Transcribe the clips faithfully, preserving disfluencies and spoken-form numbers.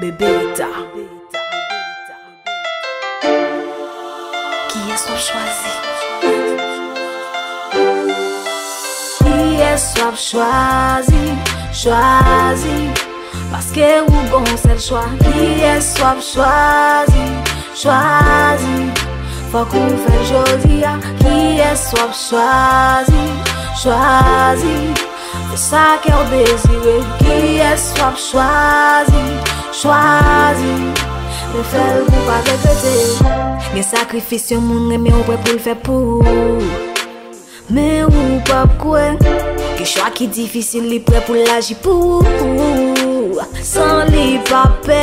Bebeta. Kiyès w ap chwazi? Kiyès w ap chwazi? Chwazi. Paske ou gon sèl chwa. Kiyès w ap chwazi? Chwazi. Fòk ou fè l jodi a. Kiyès w ap chwazi? Chwazi. Fè sa kè w dezire. Kiyès w ap chwazi? Chwazi. Men fè l pou pa regrete. Gen sakrifis yon moun renmen w prè pou l fè pou ou. Men ou p ap kwè. Gen chwa ki difisil, li prè pou l aji pou ou. San li pa pè.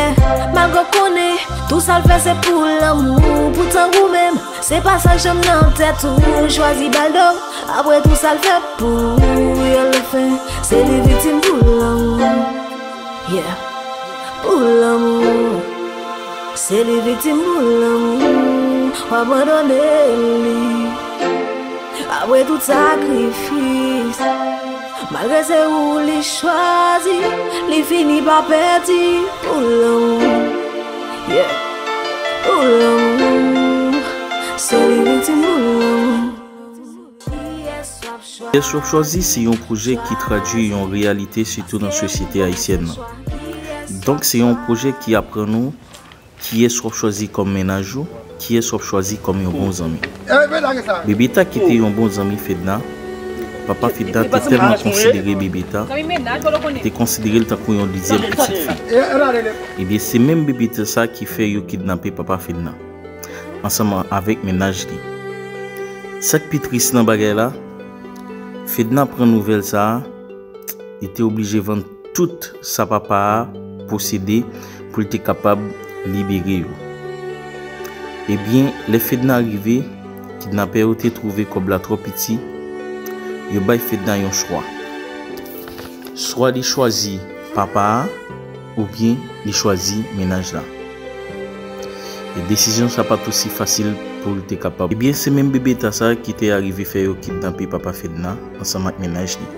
Malgre w konnen, tou sa l fè se pou lanmou. Poutan ou menm, se pa sa k janm nan tèt ou. Chwazi ba l do. Apre tou sa l fè pou ou, yo le fen, se li viktim pou lanmou. Yeah. Pou lanmou. Se li viktim pou lanmou. W abandone li. Apre tout sakrifis. Malgre se ou li chwazi, li fini pa pèdi pou lanmou. Yeah. Pou lanmou. Se li viktim pou lanmou. Kiyès w ap chwazi se yon pwojè ki tradui yon reyalite sitou nan sosyete ayisyèn nan. Donk se yon pwojè ki aprann ou kiyès w ap chwazi kòm mennaj ou, kiyès w ap chwazi kòm yon bon zanmi. Bebeta ki te yon bon zanmi Fedna, papa Fedna te tèlman konsidere Bebeta, li te konsidere l tankou yon dezyèm pitit fi. Ebyen se menm Bebeta sa ki fè yo kidnape papa Fedna ansanm avèk mennaj li. Sa k pi tris nan bagay la, Fedna pran nouvèl sa a, li te oblije vann tout sa papa a posede pou l te kapab libere yo. Ebyen, lè Fedna rive, kidnapè yo te twouve kòb la twò piti, yo bay Fedna yon chwa. Swa li chwazi papa a, oubyen li chwazi mennaj la. E desizyon sa pa t osi fasil pou l te kapab. Ebyen, se menm Bebeta sa ki te arive fè yo kidnape papa Fedna ansanm ak mennaj li.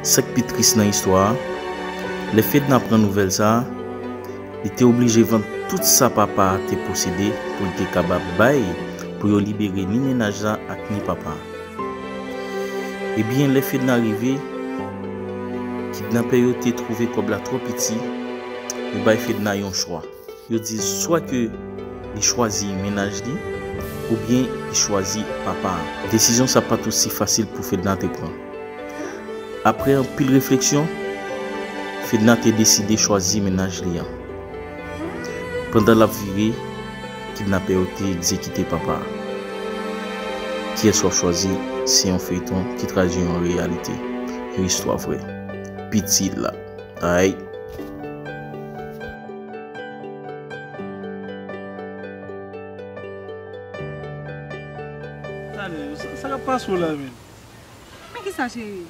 Sa k pi tris nan istwa a, lè Fedna pran nouvèl sa a, li te oblije vann tout sa papa a te posede pou l te kapab bay pou yo libere ni mennaj la ak ni papa a. Ebyen, lè Fedna rive, kidnapè yo te twouve kòb la twò piti, yo bay Fedna yon chwa. Yo di swa ke li chwazi mennaj li, oubyen li chwazi papa a. Desizyon sa pa t osi fasil pou Fedna te pran. Apre anpil refleksyon, Fedna te deside chwazi mennaj li an. Pandan l ap vire, kidnapè yo te egzekite papa a. Kiyès w ap chwazi se yon feyton ki tradui yon reyalite, yon istwa vrè. Piti la. Ay. Tande, sa, sa k ap pase w la menm? Men kisa, cheri?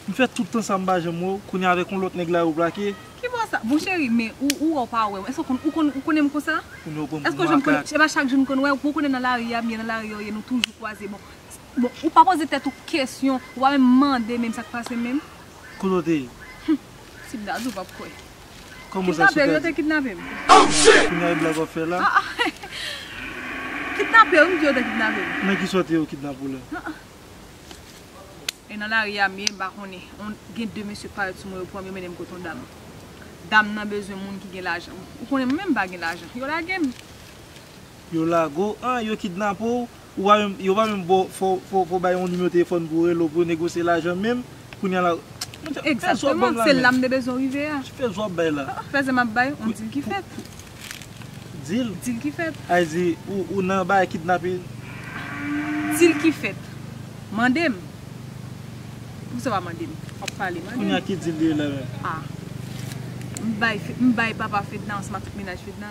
M fè tout tan sa m pa janm wè w, kounye a avèk yon lòt nèg la ou plake. Ki bò sa? Bon, cheri, men ou, ou wè w pa wè m. Èske w konn, ou konn, ou konnen m konsa? Kounye a w pran pou makak. Èske w janm konnen, se pa chak jou m konn wè w, bon, ou konnen nan lari a m ye, nan lari a w ye, nou toujou kwaze. Bon, bon, ou pa poze tèt ou kesyon, ou pa menm mande menm sa k pase menm. Kote w te ye? Hum, si m ta di w p ap kwè. Kòman sa sou kay? Kidnapè m, yo te kidnape m. Kounye a e blag w ap fè la? Ah, ah. Kidnapè, wi, m di yo te kidnape m. Nan ki sa w te ye yo kidnape w la? Ah, ah. E nan lari a m ye, m pa konnen. On, gen de mesye parèt sou mwen, yo pran m, yo mennen m kote yon dam. Dam nan bezwen moun ki gen lajan. Ou konnen mwen menm m pa gen lajan. Yo lage m. Yo lage w, an, yo kidnape w, ou pa menm, yo pa menm ba w, fò, fò, fò bay yon nimewo telefòn pou w rele w, pou yo negosye lajan menm, kounye a la, fè sa w ap ban m la menm. Egzakteman, se la m te bezwen w rive a. Fè sa w ap bay la. Ah, fè sa m ap bay, on dil ki fèt. Dil? Dil ki fèt. Ay di, ou, ou nan bagay kidnape? Dil ki fèt. Mande m. Poukisa w pa mande m? W ap pale, mande m. Kounye a ki dil li ye la menm? Ah. M bay, m bay papa Fedna ansanm ak tout mennaj Fedna.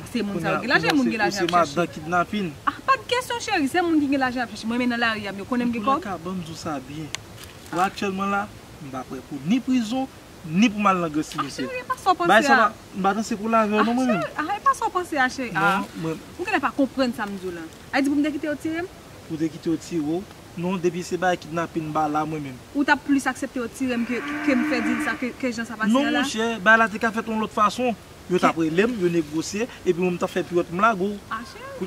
Se moun sa yo gen lajan, moun gen lajan ap chache. Kounye a, kounye a, kounye a se madan kidnapin. Ah, pa t kesyon, cheri, se moun ki gen lajan ap chache. Mwen menm nan lari a m, yo konnen m gen kòb. Antoulèka, ban m di w sa byen. Ou aktyèlman la, m pa prè pou ni prizon, ni pou m al nan gras ti mesye. Ah, cheri, e pa sa w panse a. Bagay sa pa, m pa danse pou lavi w non, mwen menm. Ah, cheri, ah, e pa sa w panse a, cheri. Ah, ou genlè pa konprann sa m di w la. Ay di pou m te kite yo tire m? Pou te kite yo tire w, Non, depi se bagay kidnapin m pa la mwen menm. Ou t ap plis aksepte yo tire m ke, ke m fè dil sa ke, ke jan sa pase a la? Non monchè, bagay la te ka fèt yon lòt fason. Yo t ap rele m, yo negosye, epi mwen m t ap fè pirèt m lage w.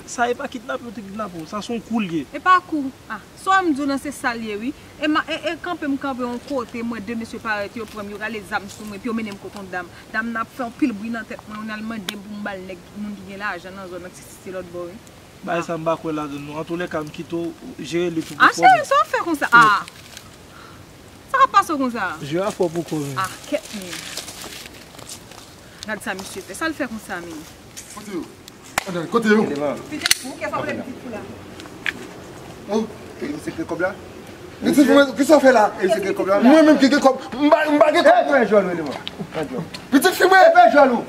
Sa e pa kidnape yo te kidnape w, sa se yon kou l ye. E pa kou. Ah, sa w wè m di w lan se sa l ye wi. E, ma, e, e kanpe m kanpe yon kote, m wè de mesye parèt, yo pran m, yo rale zam sou mwen, epi yo mennen m kot yon dam. Dam nan ap fè anpil bri nan tèt mwen, youn al mande m pou m ba l nèg moun ki gen lajan nan zòn nan ki site lòtbò wi. Bagay sa m pa kwè ladan l non. Antoulèka m kite w jere li tou pou kò m. Ah cheri, sa w fè konsa? Ah! Sa k ap pase w konsa? Jwe a fò pou kò menm. Ah, kèt men. Gad sa misye fè. Sa l fè konsa menm? Kote yo? Ann ale, kote yo? Pitit fou, kè sa w vle pitit fou la? Oh. Pitit fou, kisa w fè la? Mwen menm ki gen kòb, m pa gen kòb. Pitit fi mwen.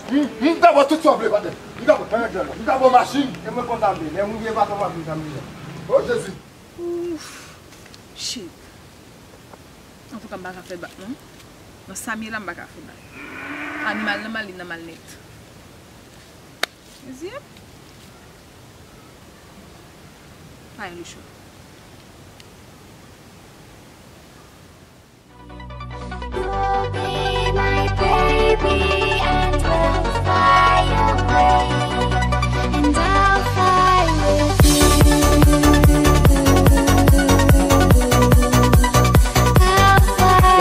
M, m ta ba w tout sa w vle, patnè. M ta ba w, m ta ba w machin. E mwen konn sa m vle. Lè m rive patwon m ap di sa m bezwen. O Jezi. Ouf. Shit. Antouka m pa ka fè bak non. Nan sa m ye la m pa ka fè bak. Animal nan mal li nan mal nèt. Mezye. Pa gen lechwa.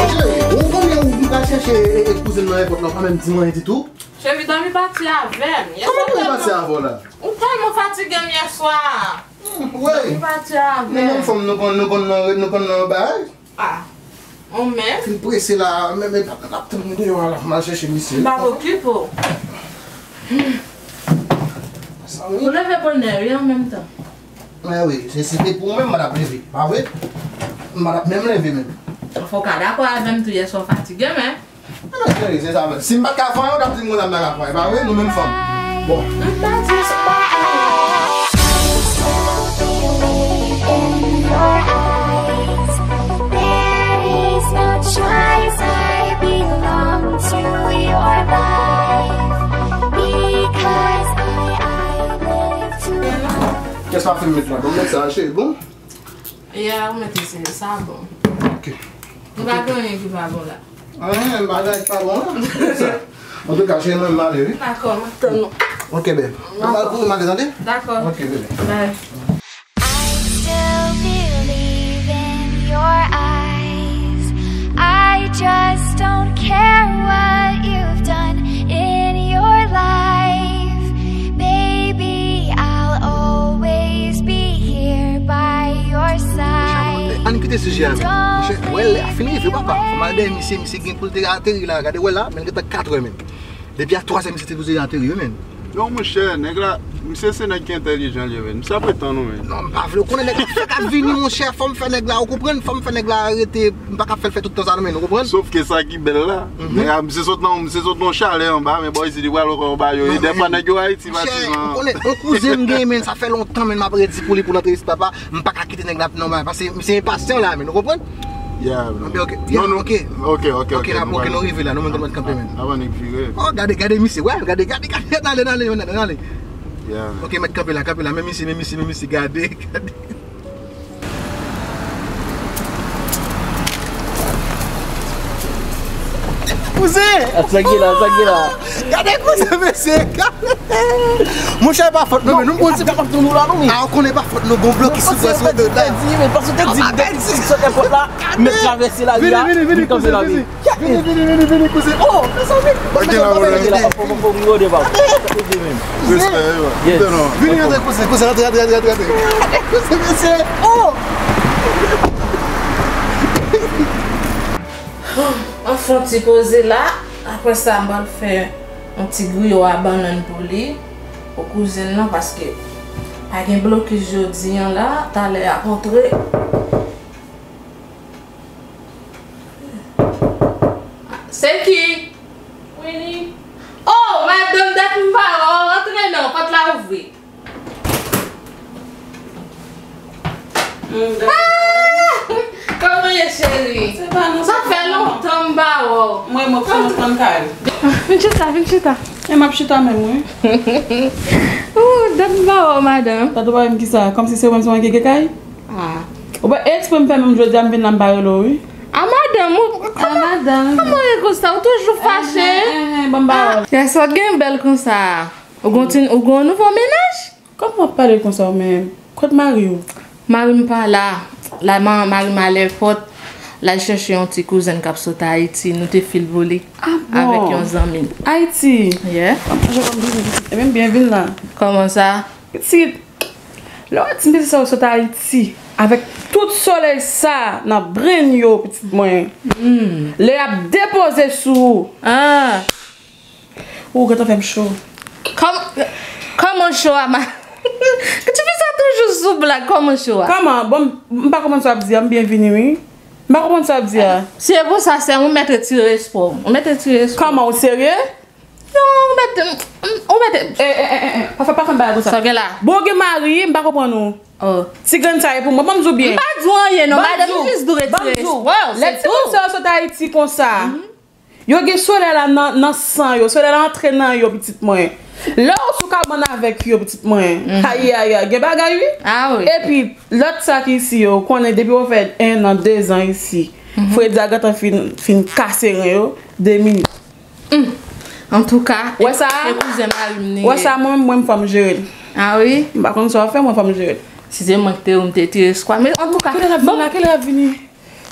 Cheri, ou konbyen ou pral chèche kouzen nan èpòt la, ou pa menm di m anyen ditou? Cheri, dòmi pati avè m. Kòman dòmi pati avè w la? Ou tèlman fatige m yèswa. Dòmi pati avè m. Nou menm fanm nou konn, nou konn nan, nou konn nan bagay. Ah, ou menm? Fin prese la, men, men, ap tann mwen deyò a la, m al chèche misye. M pa okipe w. Ou leve bonè wi an menm tan. Mè wi, se, se te pou ou menm m pa t ap leve, pa vre? M pa t ap menm leve menm. Fò w ka dakò avè m tou yèswa w fatige men. Cheri, se sa menm. Si m pa t ka fè anyen, ou t ap di m konsa m pa ka fè anyen. Pa vre? Nou menm fanm. Bon. Kès pa fin met la? Bon, met sa, cheri. Bon. Ya, ou mete se sa bon. Ok. M pa gen anyen ki pa bon la. Anyen, bagay pa bon la. Antouka, cheri mwen, m ale wi. Dakò, m ap tann ou. Ok, babe. M al kouri, m ale, tande? Dakò. Ok, baby. Bye. I still believe in your eyes. I just don't care what you've done in your life. Baby, I'll always be here by your side. Ann kite sijè a, men. Monchè, wè lè a fin rive, papa. Fò m al dèyè misye, misye gen pou l te ateri la. Gade, wè la, men l gentan katrè, men. Depi a twazè, misye te sipoze ateri, wi, men. Non, monchè, nèg la, misye se nèg ki entèlijan, li ye, men. Misye ap ret tann ou, men. Non, m pa vle, ou konnen nèg la fèk ap vini, monchè. Fò m fè nèg la, ou konprann? Fò m fè nèg la rete, m pa ka fè l fè tout tan sa, non, men, ou konprann? Sòf ke sa ki bèl la. Nèg la, misye sot nan, misye sot nan yon chalè anba, men bò isit, li pral ankò anba yo. E dèfwa nèg yo Ayiti, patizan. Monchè, ou konnen, yon kouzen m genyen, men, sa fè lontan, men, m ap redi pou li pou l antre isit, papa. M pa ka kite nèg la non, paske misye enpasyan la, men, ou konprann? Ya, men. Ok, ok, ya, ok. Ok, ok, ok, ok, nou rive la, nou menm nou mèt kanpe, men. Avan nèg vire. Oh, gade, gade misye, wè, gade, gade, gade, n ale, n ale, n ale, n ale. Ya. Ok, mèt kanpe la, kanpe la, men misye, men misye, men misye, gade, gade. Kouzen! Sa ki la, sa ki la? Gade kouzen mesye, gade. Monchè, e pa fòt nou, men nou bon ti ap ap tann ou la, non, men. Ah, ou konnen e pa fòt nou, gon blokis sou pwès ou de la. Paske ou te di, men, paske ou te di, m te sot èpòt la, m mèt travèse lari a, vin kanpe la, men. Vini, vini, vini, vini, kouzen. Oh, mezanmi. Mete la, mete la. Fò, fò, fò, fò, fò, fò, fò, fò, vini, antre, kouzen, kouzen, antre, antre, antre, antre. Kouzen, mesye. Oh! Anfen, ti poze la. Apre sa, m pral fè yon ti griyo a bannann pou li, pou kouzen nan, paske pa gen blokis jodi an la, talè y ap antre. Se ki? Winnie. Oh, madanm, dat m pa wè w, antre non, pòt la ouvri. Ah! Kòman w ye, cheri? Sa fè lontan m pa wè w. Mwen, mwen, fò m tann kay. Vin chita, vin chita. E m ap chita menm, wi. Ooh, dat m pa wè w, madanm. Dat ou pa wè m kisa? Kòmsi se mwen, se mwen ki gen kay? Ah. Ou pa eksprè m fè menm jodi a m vin la m pa rele w, wi. A madanm, ou, kòman, kòman e konsa? Ou toujou fache? Enhen, enhen, ban m pawòl. Yès, ou gen bèl konsa. Ou gon ti, ou gon nouvo mennaj? Kòman w ap pale konsa ou menm? Kot mari w? Mari m pa la. La, ma-, mari m al èpòt. L al chèche yon ti kouzen k ap sot Ayiti. Nou te fil vole avèk yon zanmi. Ayiti? Yeah. Mwen menm byen vin la. Kòman sa? Pitit, lè w di m pitit sa ou sot Ayiti, avèk tout solèy sa nan brenn yo, pitit mwen. Lè y ap depoze sou ou. Ah. Ou gentan fè m cho. Kòm-, kòman cho a, ma-, tifi sa toujou sou blag, kòman cho a? Kòman? Bon, m pa konprann sa w ap di a, m byen vini, wi. M pa konprann sa w ap di a. Si e pou sa, sè m, ou mèt retire espò w. Ou mèt retire espò w. Kòman, ou serye? Non, ou mèt, ou mèt. E, e, e, e, e, pa fè, pa fè m bagay konsa. Sa w gen la? Bon, ou gen mari, m pa konprann ou. Oh. Ti grenn sa e pou mwen, ban m di w byen. M pa di w anyen, non, madanm, m jis di w retire espò w, se tou. Lè ti moun sa yo sot Ayiti konsa. Yo gen solèy la nan, nan san yo, solèy la antre nan yo, pitit mwen. Lè w sou kabann avèk yo, pitit mwen, ayayay, gen bagay, wi. Ah wi. Epi, lòt sa ki isi yo, ou konnen depi w fè en an, de zan isi, fredi a gentan fin, fin kase ren yo, de minit. Antouka, e kouzen mari m li ye. Wè sa, mwen, mwen, m fò m jere l. Ah wi? M pa konn sa w ap fè, mwen, fò m jere l. Si se mwen ki te ou, m te tire skwat. Men antouka, kilè l ap vini la? Kilè l ap vini?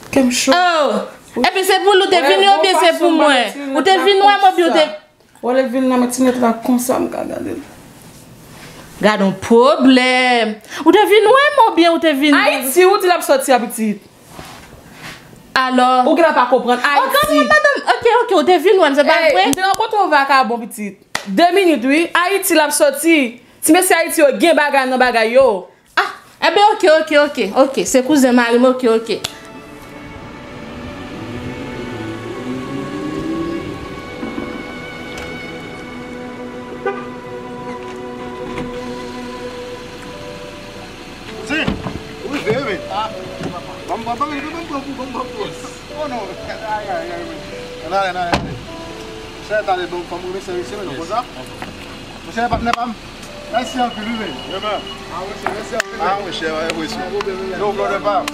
Kè m cho. Oh! Epi se pou li w te vini oubyen se pou mwen? Ou te vin wè m oubyen ou te... Wè l vin nan men ti nèt la konsa m ka gade l. Gad on pwoblèm. Ou te vin wè m oubyen ou te vin... Ayiti, ou di l ap sòti a pitit. Alò. Ou genlè pa konprann. Ayiti. Oh, kòman madanm? Ok, ok, ou te vin wè m, se pa vre? M te rankontre yon vakabon pitit. De minit, wi. Ayiti l ap sòti. Ti mesye Ayiti yo gen bagay nan bagay yo. Ah, enben, ok, ok, ok, ok. Se kouzen mari m, ok, ok. Kouzen, ou rive, wi. Ah, ban m, ban m, ban m, ban m pran kou, ban m pran kou. Oh non, ay, ay, ay, men. Nan, nan, nan. Chè, tande, bon, fò m remèsye misye, men, konsa. Monchè, patnè pa m. Mèsi anpil, wi, men. Vrèman. Ah, monchè, mèsi anpil, men. Ah, monchè, pa gen presyon. Pa gen pwoblèm, men. Yo, brother pa m.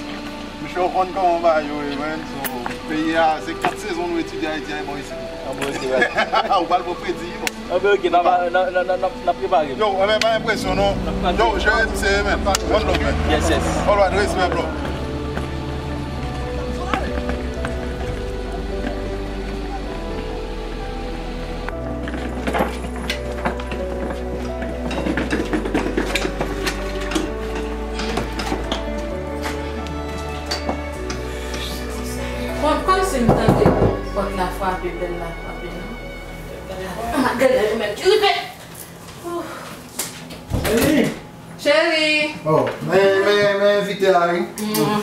Monchè, ou konn kòman bagay yo ye, men. So, peyi a, se kat sezon nou etidye Ayiti a, e bon, isi. Ah, bon, se vrè. Ou pral pran kredi, non. Ah, ben, ok, n ap, n ap, n ap, n ap, n ap prepare. Yo, enben, pa gen presyon, non. N ap prepare. Yo, jere misye, men. One love, men. Yes, yes. All right, respect, bro. Kòm, kòmsi m tande pòt la frape, bèl la frape, non? Gade, gade, gade, men ki rive. Cheri! Oh, men, men, men envite a, wi. Mm.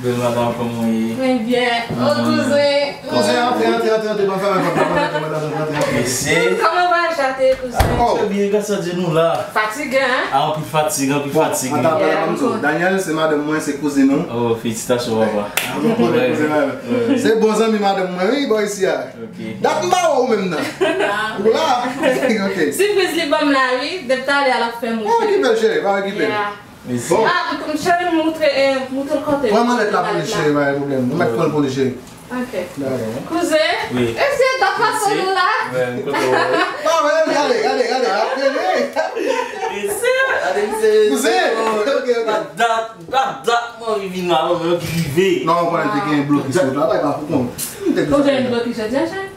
Bèl madanm, kòman w ye? Mwen byen. Oh, kouzen. Kouzen, antre, antre, antre, antre, ban fèmen pòt la, ban fèmen pòt la, antre, antre, antre. Mesye. Kòman vwayaj la te ye, kouzen? Oh. Trè byen, gras a Dye, nou la. Fatige, en? Ah, anpil fatig, anpil fatig. Bon, ata pale ban m di w, Daniel se madanm mwen, se kouzin nou. Oh, felisitasyon, papa. Ah, bon, bon, kouzen la. Se bon zanmi madanm mwen, wi, bò isi a. Ok. Dat m pa wè w menm nan. Ou la? Ok. Sipriz li ban m la, wi. Depi talè a l ap fè m ri, cheri. Pa okipe l, cheri, pa okipe l. Yeah. Bon. Ah, m, cheri, m moutre, eh, moutre l kote. Pran malèt la pou li, cheri, pa gen pwoblèm. Ou mèt pran l pou li, cheri. Ok. Dakò. Kouzen? Wi. E se dat fason nou la? Wi, m kontan wè w. Pa wè, gade, gade, gade, gade. Mesye, gade, mesye. Kouzen! Ok, ok. Dat, dat, dat, dat, mwen rive la, mwen rive. Non, ou konnen te gen blokis wout la, pa pou kont. Ou te gen blokis jodi a, cheri?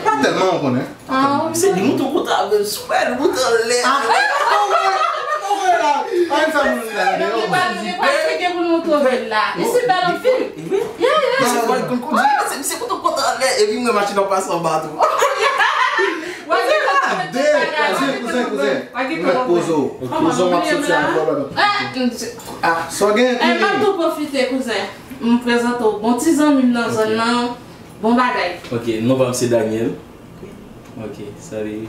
Pa tèlman, ou konnen. Ah, wi. Se li mouton kontan avè m, sou bèl mouton lè. Ah, ah, ah, ah, ah, ah, la. Pa vin fè moun la, deyò. Li pral, li pral cheke pou nou twouve l la. Li si bèl anpil. Wi. Yeah, yeah. Non, non, non. Se, se mouton kontan lè, epi mwen machin an pase anba tou. Wè, kouzen, kouzen, kouzen. Mèt poze w. Poze w, m ap soti ak pwoblèm. Ah, sa w gen, eh, m ap tou pwofite, kouzen. M prezante w bon ti zanmi m nan zòn nan. Bon bagay. Ok, non pa m se Daniel. Ok, salut.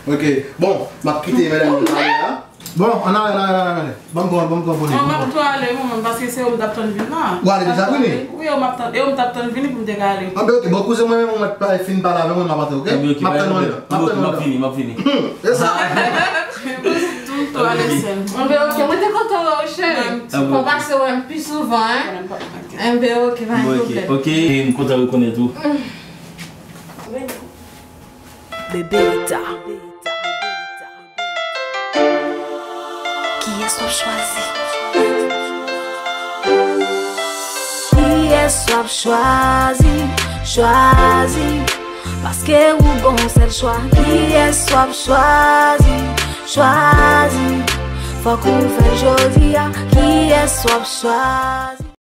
Ok, bon, m ap kite medam yo pale a. Bon, ann ale, ann ale, ann ale. Ban m pran, ban m pran pwemye. Bon, m ap tou ale, mwen menm, paske se yo m t ap tann vin la. Ou ale deja vini? Wi, yo m ap tann, yo m t ap tann vini pou m te ka ale. Anben, ok, bon, kouzen mwen menm, mwen mèt pale, fin pale avè mwen, m ap antre, ok? Anben, ok, m ap tann mwen la. M ap tann mwen la. M ap vini, m ap vini. E sa. Tout, tout. Mwen, ok, mwen te kontan wè w, cheri. Fò w pase wè m pi souvan, hein. Mwen, ok, pa gen pwoblèm. Ok, m kontan rekonèt ou. Bebe Rita. Kiyès w ap chwazi? Kiyès w ap chwazi? Chwazi. Paske ou gon sèl chwa. Kiyès w ap chwazi? Chwazi. Fòk ou fè l jodi a. Kiyès w ap chwazi?